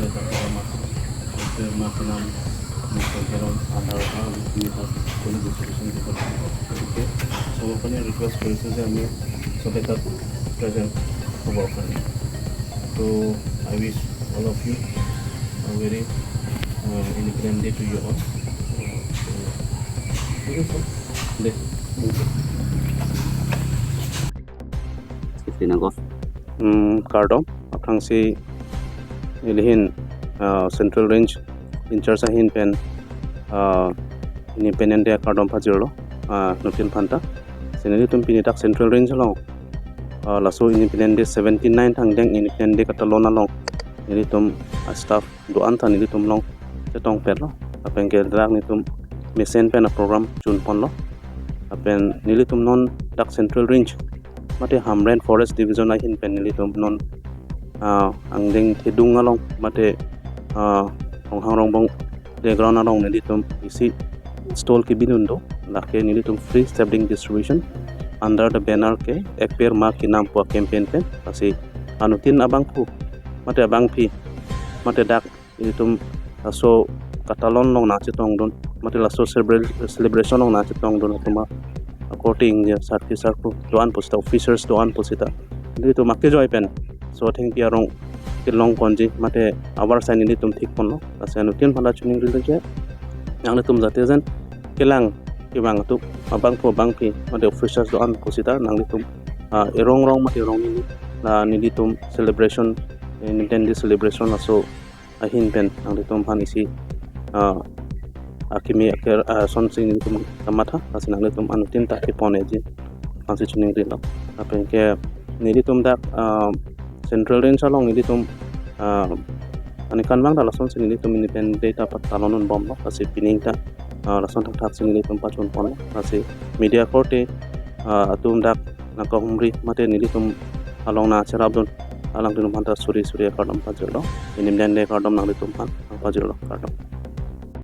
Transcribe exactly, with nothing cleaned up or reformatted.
এটা প্ৰগ্ৰাম আছে। এইটো আমাৰ নাম মিষ্টাৰ কেৰম আধাৰ কাৰ্ড, আমি তাত কোনো ডিষ্ট্ৰিবিউশ্যন দিব লাগিব। গতিকে চবৰ কাৰণে ৰিকুৱেষ্ট কৰিছোঁ যে আমি চবে তাত প্ৰেজেণ্ট হ'বৰ কাৰণে। তো I wish all of you a very, uh, Independence Day to you all. ঠিক আছে, দে, thank you. Sipinakos. Hmm, kardom, aphrangsi nelihin, ah, Central Range in-charge ahin pen, ah, Independence Day kardom pajirlo, ah, nelitum aphanta. Si nelitum pini dak Central Range along, ah, laso Independence Day seventy-nine thangdeng Independence Day katalon along nelitum, ah, staff do-an ta nelitum along chetongpetlo. Lapen ke dak nelitum mesen pen a-program chunponlo. Lapen nelitum non dak Central Range mate Hamren Forest Division ahin pen nelitum non, ah, angdeng thedung along mate, ah, Ronghang Rongbong playground along nelitum isi stall kebidun do. Lake nelitum free sapling distribution under the banner ke Ek Ped Maa Ke Naam pu a-campaign pen. Lasi anuttin abangphu mate abangpi mate dak nelitum laso katalon along nangchetongdun mate laso celebra-, celebration along nangchetongdun atum akorte ingje sarpi sarpo do-an pusita, officers do-an pusita, nelitum akejoi pen laso athengpi arong kelong ponji mate avarsai nelitum thikponlo. Lasi anuttin aphanta choningrilo je nanglitum jate jen kelang kevang atum abangphu abangpi mate officers do-an pusita nanglitum, ah, erong rong mate erong neli, la nelitum celebration, eh, Independence Day celebration laso ahin pen nanglitum aphan isi, ah, akimi aker, ah, sonsi nelitum kamatha, lasi nanglitum anuttin ta kepon-eji aphansi choningrilo. Lapen ke nelitum dak, ah, Central Range along nelitum, ah, aningkanvang ta lasonsi nelitum Independence Day ta patalon unbomlo, lasi pining ta, ah, lason thakthak si nelitum pachunponlo. Lasi media akorte, ah, atum dak nangkahumri mate nelitum along nangcherapdun alangtum aphanta suri suri akardom pajirlo. Independence Day kardom nanglitum aphan nangpajirlo, kardom.